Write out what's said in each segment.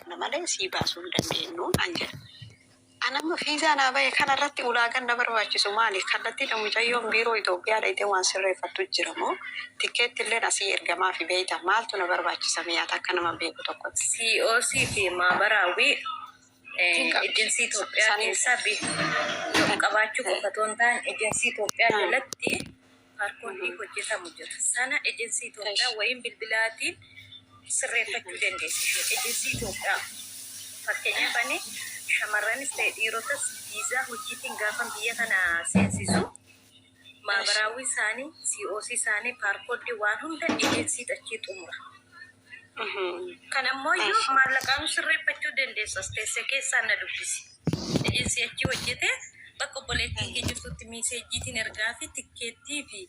baafna malee sii baasuu hin dandeenyu naan jedha. An amma fiizaa naa bahe kana irratti ulaagaan na barbaachisu maali? Kallattiidhaan mucayyoon biiroo Itoophiyaa dhayxee waan sirreeffattu jira moo tikkeetti illeen asii ergamaafi beeyta? Maaltu na barbaachisa mee ati akka nama beeku tokkotti? COC fi Maabaraawwii Hin qabdi. ejensii Itoophiyaa Saniin keessaa bi qabaachuu qofa otoo hin taane ejensii Itoophiyaa jalatti paarkoondii hojjetamu jira. Sana ejensii Itoophiyaa wayiin bilbilaatiin sirreeffachuu dandeessi isheen. Ejensii Itoophiyaa fakkeenyaaf ani shamarranis ta'e dhiirotas viizaa hojiitiin gaafan biyya kana seensisu maabaraawwii isaanii, COC isaanii, paarkooddii waan hunda ejensii achii xumura. Kan ammoo iyyuu maallaqaan sirreeffachuu dandeessu as teessee keessaan na dubbisi. Ejensii achii hojjete bakka obboleettiin kee jirtutti miiseejjiitiin ergaa fi tikkeettii fi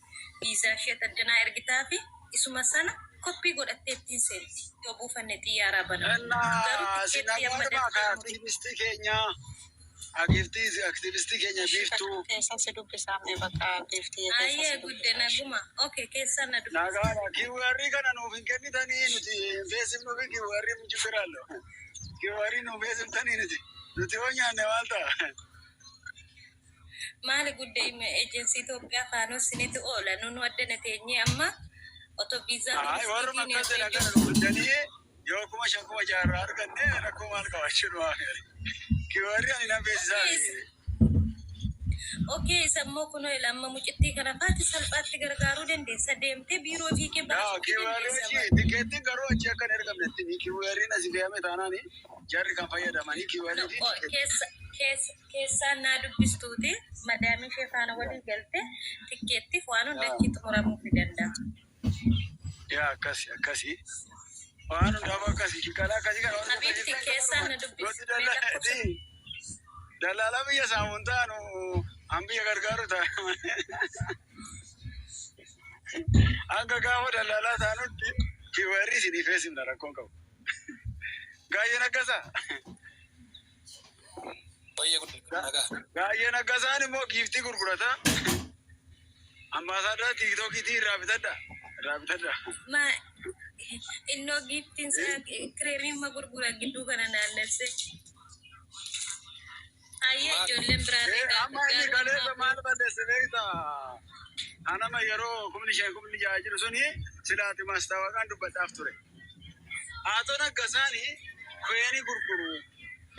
viizaa ishee addanaa ergitaa fi isuma sana koppii godhattee ittiin seenti. Yoo buufanne xiyyaaraa banamu. Garuu Innaa tikkeettii amma sinagaadhuma ka daftee murii. aktivistii keenya aktivistii aktivistii keenya Ishii takka Biiftuu keessan si dubbisaa mee bakka Biiftiyyee keessan Ayyee si gudde dubbisaa ishii. naguma. Okay, keessaan na dubbisi. Nagaadha. QR kana nuuf hin kennitanii, nuti hin feesifnuufi QR hin jibbiraallo. QR nuuf feesiftanii nuti yoo nyaanne maal ta'a? Maali gudde ejensii Itoophiyaa faanuu isinitti oola. Nunu addana teenyee amma otoo viizaa Ay, warruma turistiitiin akkas jedhan kana eegee nu fidanii yoo 5000 6000 irraa arganne rakkoo maal qabaachuu nu haa QR ani nan beeksisaa Okay, fi okay, isa immoo kunoo ila amma mucittii kana faati salphaatti gargaaruu dandeessa. Deemtee biiroo ofii kee Yaa baasuu QR dandeessa achi bara. tikeettiin garuu achi akka hin ergamnetti QR asii fe'ame taanaani jarri kan fayyadamanii QR No, fi oh, tikeettii. keessa keessa keessaan naa dubbistuuti madaamii ishee faana walii galte tikkeettiif waan hunda Yaa achi xumuramuu fi danda'a. Yaa akkasi akkasi. Waan hundaaf akkasi shiqalaa akkasii kana warri Habiibti fayyadamtan keessaan kanuma na dubbisi nuti mee dallaa lakkoofsa dallaalaa biyya saamuun taanu an biyya gargaaru ta'a. Hanga gaafa dallaalaa taanutti kiwarri isinii feesifna rakkoon qabu. Gaayyeen akkasaa. Baay'ee guddaa nagaa. Gaayyeen akkasaan immoo giiftii gurgurata. Ambaasaadara tiiktookiitii irraa bitadha. Irraa bitadha. Ma innoo giiftiin isaa kireemii ma gurgura gidduu kana naannesse. Ayyee Maal? ijoolleen biraallee Amma inni garuu kaleessa ammaa maal balleesse beektaa? Anama yeroo 5000 6000 jiru suni silaati mastaawaqaan dubbadhaaf ture. Haatoo naggasaani kweenii gurguru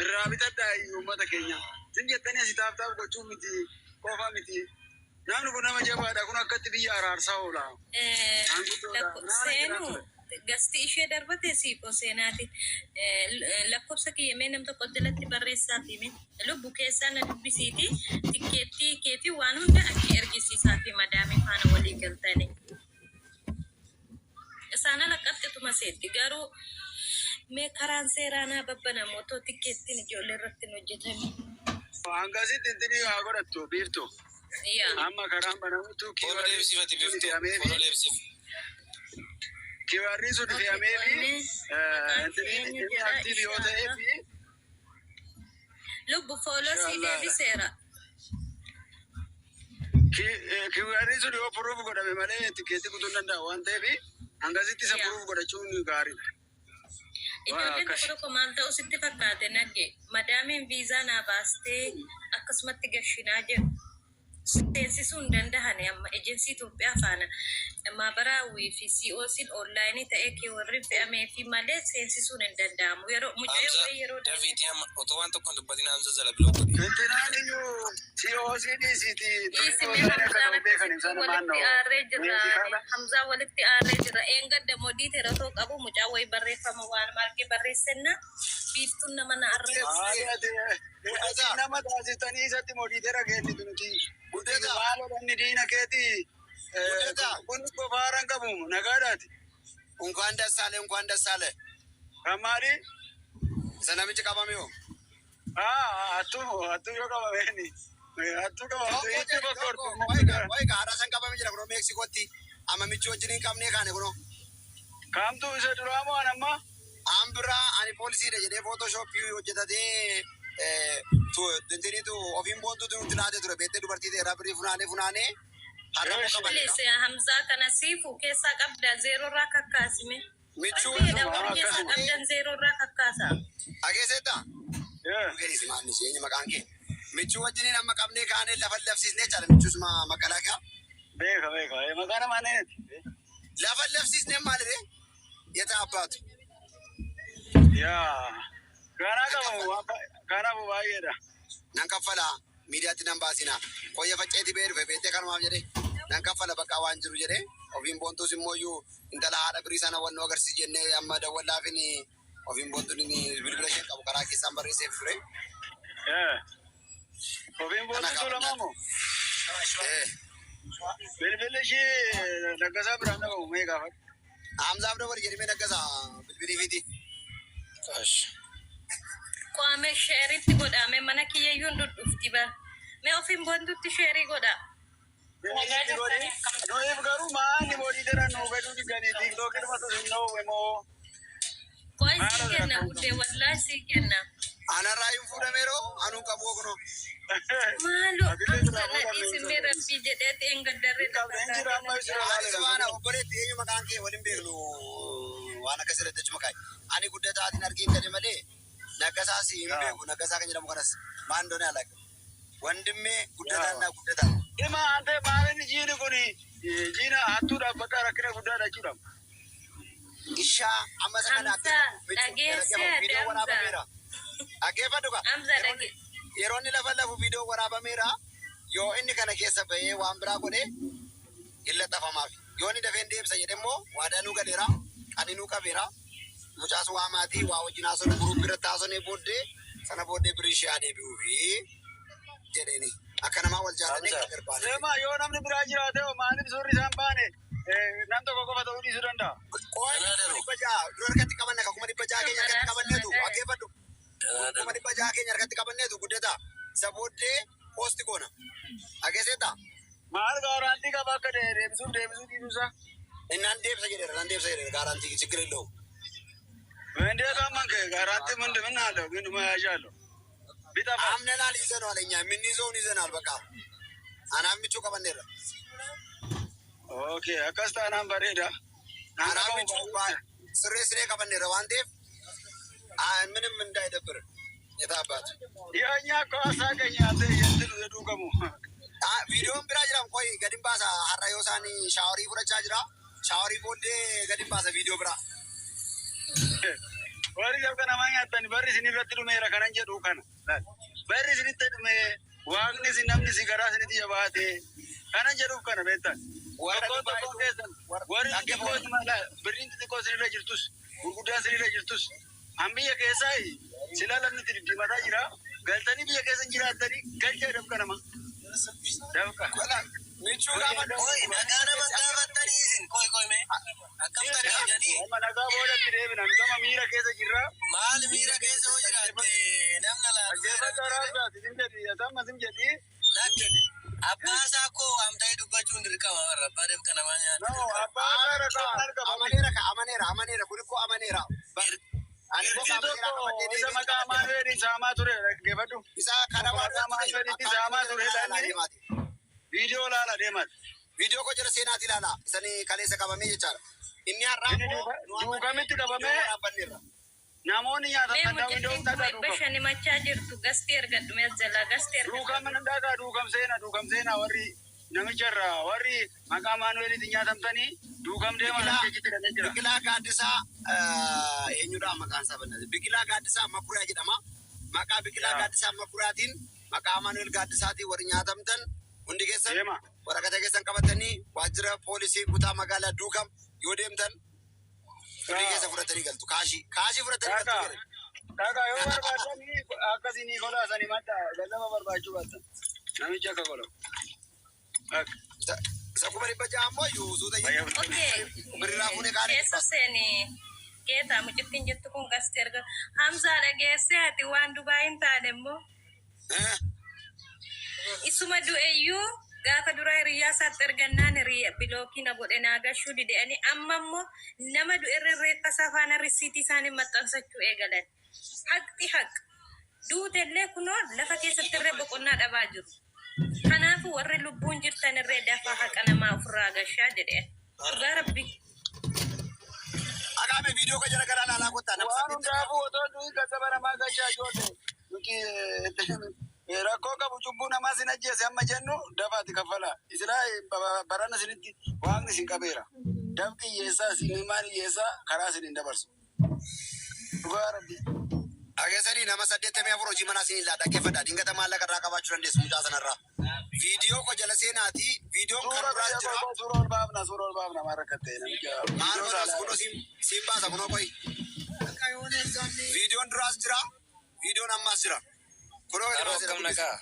irraa bitadhaa uummata keenya. Sin jettanii asii taaf taaf gochuu miti qofa miti. Namni kun nama jabaadha, kun akkatti biyya araarsaa oola. Maanguddoodha. Lakko Naana jedhaa seenu ture. gasti ishee darbate siifo seenaati. Lakkoofsa kiyya mee nam tokko jalatti barreessaa fi mee lubbu keessaa na dubbisiiti tikkeettii kee fi waan hunda achi ergisiisaa fi madaamii faana walii galtanii. Isaan ala qaxxituma seetti garuu mee karaan seeraa naa babbanamu otoo tikkeettiin ijoollee irratti hin hojjetamin. Hangasitti intinii haa godhattu Biiftu. Yaa. Amma karaan banamutu Follow QR deebisiif ati sun Biiftu. fe'ameefi Follow deebisiif. QR sun Okay, fe'ameefi qo'annee maqaan kee intiniin eenyu inni jedha active yoo inshaallah. ta'eefi Lubbu follow sii inshaallah. deebiseera. QR sun yoo proof godhame malee tikeetii kutuu hin danda'u waan ta'eef hangasitti isa Yaa. proof godhachuun gaariidha. Waa Ijoolleen tokko akkasi. tokko maal ta'u sitti fakkaate nagge madaamiin viizaa naa baastee akkasumatti gashinaa jedhu seensisuu hin dandahani amma ejensii Itoophiyaa faana maabaraawwii fi COC'n onlaayinii ta'ee keewarriin fe'amee fi malee seensisuun hin danda'amu yeroo mucayyoo Hamza wayii yeroo darbe dafiitii amma otoo waan tokko hin dubbatin Hamza jala block godhi. Intinaan iyyuu COC dhiisiiti Dhiisi turii mee osoo akka Hamzaan ta'u beekan akkasitti isaan walitti maannoo aarree jirra meedikaala. Hamzaa walitti aarree jirra eengadda modiiteera otoo qabu mucaa wayii barreeffama waan marge barreessenna Biiftuun nama na Maali arrabse. ati ati Guddataa. nama taasiftanii isatti modiitera kennitu nuti nuti Guddataa. maal inni diina keeti Guddataa. kun qofaaran qabu nagaadhaati. እንኳን ደስ አለ፣ እንኳን ደስ አለ። Kan maali? Isa namichi qabame hoo? Hattuu hattuu yoo qabameeni hattuu qabamtu Tokko itti jedhe tokko fakkoortu. wayga wayga har'a san qabame jira kunoo Meeksikootti. Amma michuu wajjin hin qabnee kaane kunoo. Kamtu isa duraa moo an amma? An biraa ani poolisiidha jedhee footooshooppii hojjetatee intiniitu ofiin boontuutu nutti laatee ture beektee dubartii ta'e irraa birrii funaanee funaanee har'a immoo Eeshi. qabaniidha. Please Hamzaa kana siifu keessaa qabda zeeroo irraa kakkaasime. Michuu Baay'eedha warri Akkasuma keessaa akkasuma. qabdan zeeroo irraa kakkaasa. Dhageesseetta? Yeah. Dhugeessi maanni ishee maqaan kee. Michuu wajjiniin amma qabnee kaanee lafa lafsiisnee jechaadha. Michuusuma makalaakaa. Beeka beeka. Maqaa namaa neeti. Lafa lafsiisnee maaliree? Yeta abbaatu. Yaa. Kanaa qabu kanaaf baay'eedha. Nan kaffalaa miidiyaatti nan baasinaa. Qoyya facceetii ba'ee dhufe beektee kanumaaf jedhee nan kaffala bakka waan jiru jedhee ofiin boontuus immoo iyyuu intala haadha birii sana wannoo agarsiis jennee amma dawwallaafin ofiin boontuun bilbila isheen qabu karaa keessaan barreesseef ture. Yeah. Ofiin Kana boontu qaba. lamamoo? Eh. Bilbilli ishee Naggasaa biraan dhabamu mee gaafadhu. Hamzaaf dawwal jedhee naggasaa bilbilii fiiti. Qo'amee sheeritti godhame mana kiyyayyuun dhudhufti bara. Mee ofiin boontutti sheerii godha. Nagaa Itti godhi. jirtanii akkam Nuuf garuu maanni boodii jedhan nuu gaduu digganii tiiktookii dhuma sun immoo Qo'an maal sii kenna rakkoon guddee wallaahi sii kenna. Anarraa hin fuudhameeroo anuun qabu ogunoo. Maaloo Atillee Hamza biraa na fuudhamee dhiisi mee rabbii jedhee ta'een gaddarree hin lafa qabne hin jira kaatee amma na isirra jira. Ani laaleera sumaana garuu. obboleetti eenyu maqaan kee waliin beeknu waan akkas irratti jechu maqaa. Ani guddataatiin argeen gade malee naggasaas hin Yaa. beeku naggasaa kan jedhamu kanas maan doonee alaqa. Wandimmee guddataan Yaa. naa guddataa. Dhima ante maalin jiini kun jiina hattuudhaaf bakka rakkina guddaadha jechuudha. Ishaa amma isa kana Hamza michuu dhageessee ati viidiyoo Hamza. waraabameera. Dhaggeeffadhu ka. Hamza Yeroo dhage. yeroo inni lafa lafu viidiyoo waraabameera. Yoo inni kana keessa bahee waan biraa godhe hin laxafamaaf. Yoo inni dafee hin deebisa jedhe immoo waadaa nuu galeera. Qani nuu qabeera. Mucaas waa maatii waa wajjin haasofne guruup irratti haasofne booddee sana booddee birii ishee haa deebi'uufi jedheeni. Akka namaa wal jaallatee Hamza. gargar baane. Deema yoo namni biraa jiraate hoo maaliif suurri isaan baane nam tokko qofa ta'uu dhiisuu danda'a. Qo'ee Danaa kuma daruu. 600 dura harkatti qabanne akka 600,000 keenya harkatti Maraasa qabanneetu nagaa. dhaggeeffadhu. Danaa Kuma daruu. 600 keenya harkatti qabanneetu guddata. Isa booddee poosti goona. Dhageesseetta? Maal gaaraantii qaba akka deebisuuf deebisuu dhiisuusaa? Innaan deebisa jedheera nan deebisa jedheera gaaraantii ችግር የለውም። እንዴት አመንክ? ጋራንቲ ምንድን ምን አለው ግን መያዣ አለው ቢጠፋስ? አምነናል ይዘነዋል። እኛ የምንይዘውን ይዘናል። በቃ አናፍ ምቹ ቀበኔራ ኦኬ akkas taanaan bareeda. Naan አናፍ qabamu ምቹ baay'ee. ስሬ ስሬ ቀበኔራ ዋን ጤፍ ምንም እንዳይደብር የታባት የእኛ እኮ አሳቀኝ አንተ የእንትኑ የዱከሙ viidiyoon biraa jira qoy gadin baasa har'a yoo isaan shaaworii fudhachaa jira shaaworii booddee gadin baasa viidiyoo biraa warri sabka namaa nyaattan barri isin irratti dhumeera kanan jedhu kana laal. Barri isinitti dhume waaqni isin namni isin garaa isinitti jabaate kanan jedhuuf kana beektan. Warra Tokkoon Dubaayitu tokkoon keessan warri xixiqqoo dhaggeeffatu. Birriin xixiqqoo isinirra jirtus gurguddaan isinirra jirtus an biyya keessaa silaa lafni itti diddiimataa jira galtanii biyya keessa hin jiraattanii galchee dafqa nama dafqa. Michuu gaafa Qoy nagaa nama gaafattanii isin qoy qoy mee akkam tajaajilanii Amma nagaa boodatti deebina nu gama miira keessa jirra. maal miira keessa hoo jiraatte namna laatu Dhaggeeffadhu araarsaati sin jedhi atamma sin jedhi lakki abbaa isaa koo amta'ee dubbachuun dirqama warra abbaa dafqa namaa nyaatu No, dirqama. abbaa isaa rakkoo argama. Amaneera ka amaneera amaneera kun ikkoo amaneera. Ani Irti qofa amaneera tokko qabadhee isa deebiin maqaa qabadhe. Amaanu'eeliin saamaa ture dhaggeeffadhu. Isa kana Konkolaataa Amaanu'eelitti saamaa ture dhaan viidiyoo laala deemat. Viidiyoo koo jala seenaati ilaala. Isani kaleessa qabamee jechaadha. Inni har'aa Inni immoo nu amma duukamitti viidiyoo qabamee waraabbanneerra. namoonni nyaatan Mee kan mucattiin daawwii kuma dhagaa dhibba duukam. shani machaa jirtu gastii ergadhu mee as jalaa gastii ergadhu. Duukam dhagaa duukam seenaa duukam seenaa warri namicha irraa warri maqaa Amaanu'eelitti nyaatamtanii duukam deemaa Biqilaa namicha achitti hidhamee jira. Biqilaa Gaaddisaa eenyudha maqaan isaa bannaati. Biqilaa Gaaddisaa Makuriyaa jedhama. Maqaa Biqilaa Yaa. Gaaddisaa Makuriyaatiin maqaa Amaanu'el Gaaddisaatiin warri nyaatamtan hundi keessan Deema. waraqata keessan qabatanii waajjira poolisii kutaa magaalaa Duukam yoo deemtan birrii keessa fudhatanii galtu. Kaashii kaashii fudhatanii galtu Dhagaa. jedhe. Dhagaa yoo barbaadanii akkasii kolaasanii madda gallaba barbaachuu baattan. Namichi akka kolamu. Akka. Isa 600,000 ammoo iyyuu suuta Okay. birriirraa fuunee kaanii Keessa seeni geetaa mucattiin jettu kun gastii erga. Hamzaa dhageessee ati waan Dubaay hin taane immoo isuma du'eyyuu gaafa dura hiriyyaa isaatti ergannaan hiriyya bilookii na godhe naa gashuu didanii amma immoo nama du'e reeffa isaa faana risiitii isaanii maxxansachuu eegalan. Haqxi haq. Duutellee kunoo lafa keessatti irree boqonnaa dhabaa jiru. Kanaafuu warri lubbuun jirtan irree dafaa haqa namaa ofirraa gashaa jedhee. Dhugaa rabbi. Akaame Viidiyoo kan jala galaa laalaa kottaa nama Waan 80. hundaafuu otoo du'i gazzaba namaa gashaa ijoollee nuti rakkoo qabu cubbuu namaa sin ajjeese amma jennu dafaati kaffala. Isilaa barana isinitti waaqni isin qabeera. Dafqi hiyyeessaa isin himaan hiyyeessaa karaa isin hin dabarsu. Dhugaa Rabbi. Dhageessanii nama 84 hojii manaa isin illaa dhaggeeffadha. Dingata maallaqa irraa qabaachuu dandeessu mucaa sanarraa. Viidiyoo ko jala seenaatii viidiyoon kan Suura biraas biyya jira. koo suura ol baafna, suura ol baafna maal rakkatte namicha Maal viidiyoo godhas isaa kunoo siin baasa kunoo qoyi. Viidiyoon duraas jira. Viidiyoon ammaas jira. Kunoo gadi Haroo baaseera akkam guddisi. nagaa?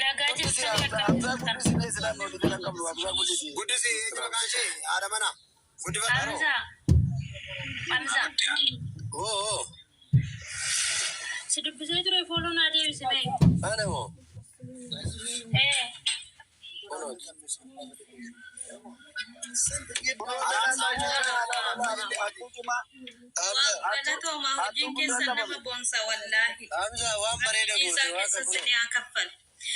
Nagaa Guddisi jirtan akkam Hamzaa jirtan? guddisi mee silaa nuti jala hin qabnu Hamzaa guddisi. Guddisi eenyu maqaan ishee haadha manaa. Guddifadhu. Haroo. Hamza, Hamza. Oo oo. Si dubbisee ture fooloo naa deebisi mee. Ana moo? Ee. Kunooti. Kunoo jalaa laalaa hattuu cimaa Hamza. Galatoomaa hattuu hojiin guddaan keessan nama qabame. boonsa wallaahi. Hamza waan bareeda Rabbi goote isaa waaqa keessa kunoo. sinii haa kaffalu.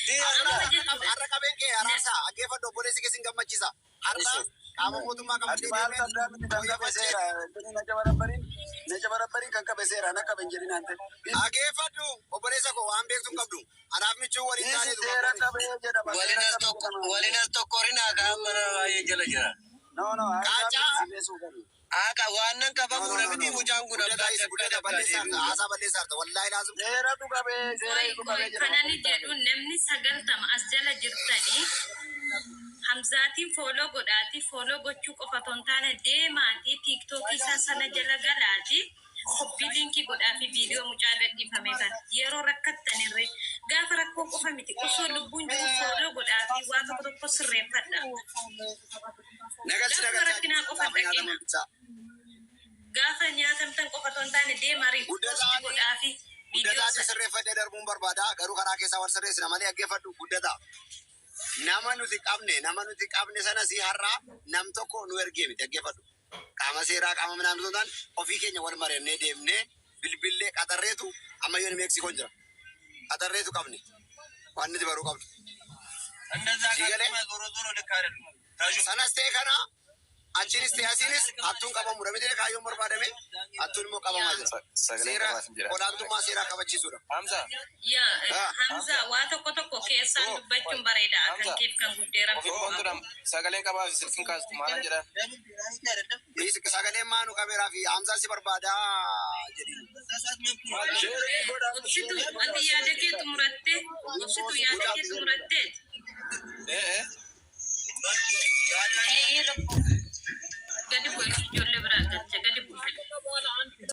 Dii Amma Hamza. jechuudha. Har'a qabeen kee araarsaa dhaggeeffadhu obboleessi kee sin gammachiisa. Har'a Ishi. qaama mootummaa Ati qabattee maal deemeen qabdaa miti kan qabe fooyyeffachee seera. Inni na jabarabbariin na jabarabbariin kan qabe seera na qabe hin jedhin ante. Dhaggeeffadhu obboleessa koo waan beektu hin qabdu. Anaaf michuu waliin Dhiisi taaneetu seera qabdooni. qabee jedhama Waliin seera as qabe tokko jedhama. waliin as tokko rinaa kaan mana baay'ee jala jira. No no harkaa Qaacaa miti sirreessuu qabu. Haqa waan nan No no qabamuudha no miti no. mucaan kun Guddataa abbaa isi dabkaa guddata dabkaa balleessaarta deebi'uudha. haasaa balleessaarta wallaahi laazim. Seeratu qabee seera Qoy eegu qoy qabee jedhama kanani guddaa jedhu namni 90 as jala jirtanii Hamzaatiin fooloo godhaatii fooloo gochuu qofa otoo hin taane deemaatii tiiktookii isaa sana jala galaatii koppii liinkii godhaafi viidiyoo mucaa gadhiifame kana yeroo rakkattanirree gaafa rakkoo qofa miti osoo lubbuun jiru fooloo godhaafi waa tokko tokko sirreeffadha. Nagalchi Gaafuma nagalchaa rakkinaa qofa gaafa hin dhaqina. nyaatamu ibsaa. Gaafa nyaatamtan qofa otoo hin taane deemaa riipoosti Guddataani godhaafi viidiyoo guddataani sana. sirreeffadhee darbuun barbaada garuu karaa keessaa wal sirreessina malee dhaggeeffadhu guddataa. Nama nuti qabne nama nuti qabne sana si har'aa nam tokko nu ergee miti dhaggeeffadhu. Qaama seeraa qaama minaan osoo hin taane ofii keenya wal mari'annee deemnee bilbillee qaxarreetu ammayyoo ni Meeksikoon jira. Qaxarreetu qabne waan nuti baruu qabdu. እንደዛ Si galee ካልኩማ ዞሮ ዞሮ ልክ አይደለም። ታሹ sanas ta'e kana achiinis ta'e asiinis hattuun qabamudha miti kaayyoon barbaadame hattuun immoo qabamaa Yaa. jira. Sagaleen Seera qabaas hin jedhan. olaantummaa seeraa kabachiisuudha. Hamza, Yaa Ah, Hamza Hamza, waa tokko tokko keessaan oo dubbachuun bareeda kan Hamza. keef kan guddee Ofi rakkoo koontu qabu. sagaleen qabaa fi silkiin kaastu maalan jedhan. Sagaleen maanu kameeraa fi Hamzaan si barbaadaa jedhiin. Sheeritti godhaa Obsitu sheeritti ati godhaa. yaada kee xumurattee obsitu yaada Mucaa kee xumurattee Eh eh.